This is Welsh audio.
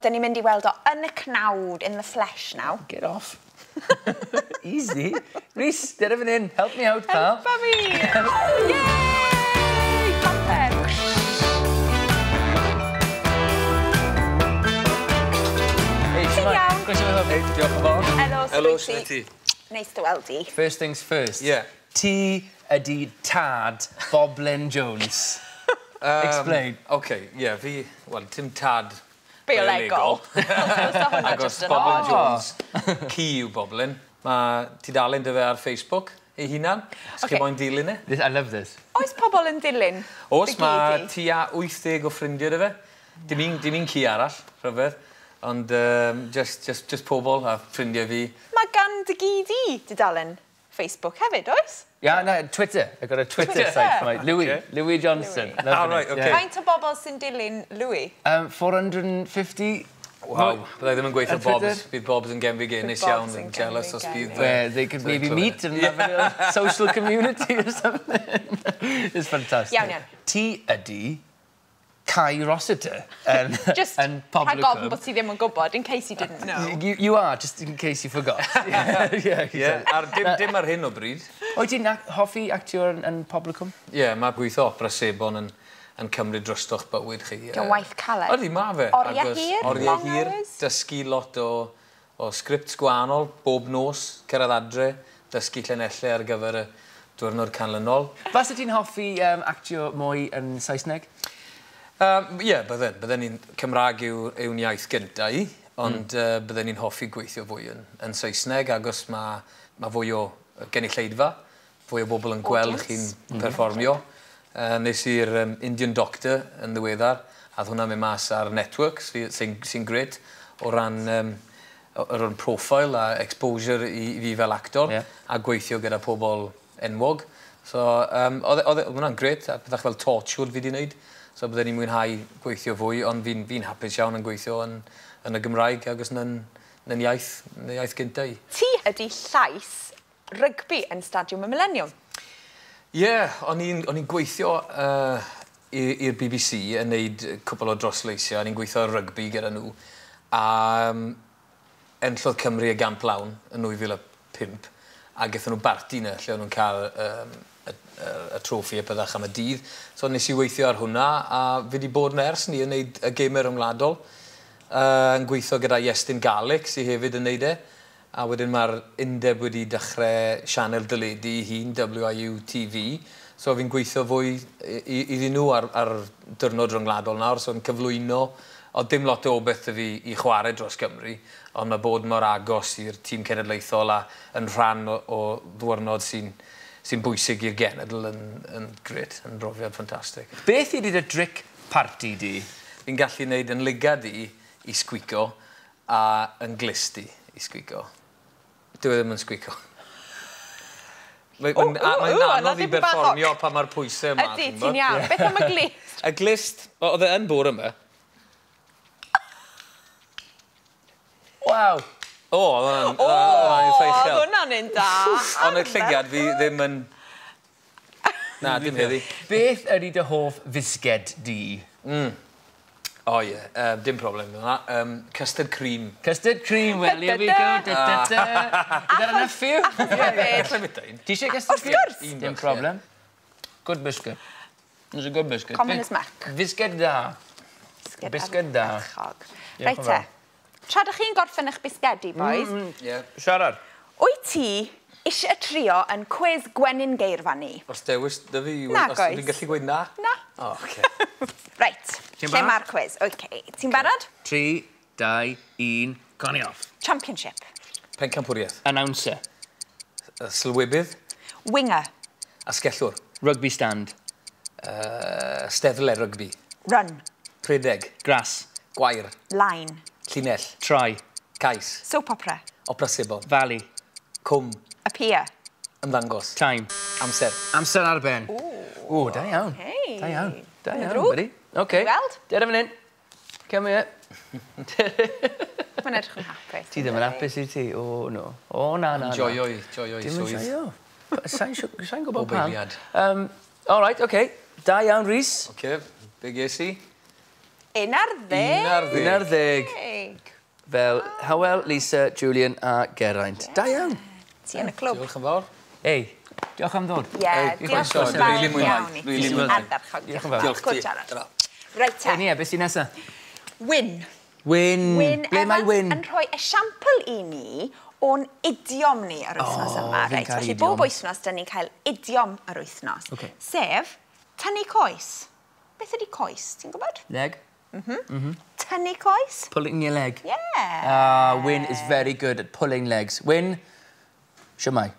Dyn ni'n mynd i weld o yn y cnawd, in the flesh now. Get off. Easy. Rhys, dere fan hyn. Help me out, pal. Helpa fi! Yay! Popeth! Hey, Ti'n iawn? Croeso i Hey, diolch yn fawr. Helo, Helo, sut wyt ti? Neis dy weld di. First things first. Yeah. Ti ydi tad Boblin Jones. Explain. OK, ie, fi... Wel, tim tad Biolegol. Agos Boblin Jones, ci yw Boblin. Mae tudalen dy fe ar Facebook ei hunan. Os chi moyn dilyn e. I love this. Oes pobl yn dilyn? Oes, mae tua 80 o ffrindiau dy fe. Dim un ci arall, rhyfedd. Ond just pobl a ffrindiau fi. Mae gan dy gi di dudalen Facebook hefyd, oes? Yeah, no, Twitter. I've got a Twitter site for my... Louis, okay. Louis Johnson. Louis. Ah, right, okay. Faint o bobl sy'n dilyn Louis? 450. Wow, byddai ddim yn gweithio Bobs. Bydd Bobs yn genfigennus iawn, yn jealous os bydd... Where they could maybe meet and have a social community or something. It's fantastic. Iawn, iawn. Ti ydi Kai Rossiter Just yn Pobl y rhag ofn bod ti ddim yn gwybod, in case you didn't know. You are, just in case you forgot. Yeah, ar dim ar hyn o bryd. Wyt ti'n hoffi actio yn Pobl y Cwm? Ie, mae gweithio opera sebon yn cymryd drosto'ch bywyd chi. Dwi'n waith caled. Ydy, ma fe. Oriau hir, long hours. Dysgu lot o sgripts gwahanol, bob nos, cyrraedd adre, dysgu llinellau ar gyfer y diwrnod canlynol. Fasa ti'n hoffi actio mwy yn Saesneg? Ie, bydden. Bydden ni'n... Cymraeg yw'n iaith gynta i, ond bydden ni'n hoffi gweithio fwy yn Saesneg, agos mae fwy o gynulleidfa, fwy o bobl yn gweld chi'n perfformio. Nes i'r Indian Doctor yn ddiweddar, a oedd hwnna'n mynd mas ar network, sy'n grêt o ran profile a exposure i fi fel actor, a gweithio gyda pobl enwog. So, oedd hwnna'n grêt, a pethach fel Torchwood fi wedi wneud. So bydden ni'n mwynhau gweithio fwy, ond fi'n hapus iawn yn gweithio yn y Gymraeg agos yn iaith gynta i. Ti ydi llais rygbi yn Stadiwm y Millennium? Ie, o'n i'n gweithio i'r BBC yn neud cwpl o drosleisiau, o'n i'n gweithio ar rygbi gyda nhw, a enllodd Cymru y Gamp Lawn yn 2005, a gaethon nhw barti yna lle o'n nhw'n cael y troffi a pethach am y dydd. So nes i weithio ar hwnna, a fi wedi bod yn ers ni yn neud y gemau rhyngwladol, yn gweithio gyda Iestyn Garlick, sydd hefyd yn neud e. A wedyn mae'r undeb wedi dechrau sianel deledu ei hun, WIU TV. So fi'n gweithio fwy iddyn nhw ar diwrnod rhyngwladol nawr, so yn cyflwyno. Oedd dim lot o obaith 'da fi i chwarae dros Gymru, ond mae bod mor agos i'r tîm cenedlaethol a yn rhan o ddiwrnod sy'n bwysig i'r genedl yn grêt, yn brofiad ffantastig. Beth ydy dy dric parti di? Fi'n gallu gwneud yn lygad i sgwico a yn glust i sgwico. Dyw e ddim yn sgwico. Mae'n anodd i berfformio pan mae'r pwysau yma. Ydy, ti'n iawn. Beth am y glust? Y glust, oedd e yn bore yma. Waw! O, oedd hwnna'n eitha uchel. Oedd hwnna'n un da. Ond y llygad fi ddim yn... Na, dim heddi. Beth ydy dy hoff fisged di? O ie, dim problem yna. Custard cream. Custard cream, well, here we go. Is that enough for you? Achos hefyd. Ti eisiau custard cream? Wrth gwrs! Dim problem. Good biscuit. It's a good biscuit. Common as muck. Fisged da. Bisged da. Reit te. Tra dych chi'n gorffen eich bisgedi, boys. Siarad. Wyt ti eisiau trio yn cwis Gwenyn Geirfa ni? Os dewis dy fi, Nag oes. Fi'n gallu gweud na? Na. O, oce. Reit, lle mae'r cwis? Oce, ti'n barod? 3, 2, 1, goni off. Championship. Pencampwriaeth. Announcer. Sylwebydd. Winger. Asgellwr. Rugby stand. Steddle rygbi. Run. Rhedeg. Grass. Gwair. Line. Llinell. Try. Cais. Soap opera. Opera sebon. Valley. Cwm. Appear. Ymddangos. Time. Amser. Amser ar ben. O, da iawn. Da iawn. Da iawn, buddy. OK. Weld? Dere fan hyn. Come here. Mae'n edrych yn hapus. Ti ddim yn hapus i ti? O, no. O, na, na, na. Joio i swydd. Dim yn joio. Sa'n gwybod pam. Eiliad. All right, OK. Da iawn, Rhys. OK, be ges i? 11. 11. 11. Fel Hywel, Lisa, Julian a Geraint. Da iawn. Ti yn y clwb. Diolch yn fawr. Ei, diolch am ddod. Ie, Ei, diolch croeso, yn fawr rili mwynhau, iawn i ti. rili mwynhau. Ardderchog. Diolch yn fawr. Diolch Good ti. siarad. Ta-ra. Reit te. Ei, Nia, beth sy'n nesa? Wyn. Wyn. Wyn Ble mae Evans Wyn? yn rhoi esiampl i ni o'n idiom ni yr wythnos O, yma. fi'n Reit, caru felly idiom. bob wythnos, dyn ni'n cael idiom yr wythnos. Ocê. Sef, tynnu coes. Beth ydy coes? Ti'n gwybod? Leg. Tynnu coes? Pulling your leg. Yeah. Ah, Wyn is very good at pulling legs. Wyn, shwmae?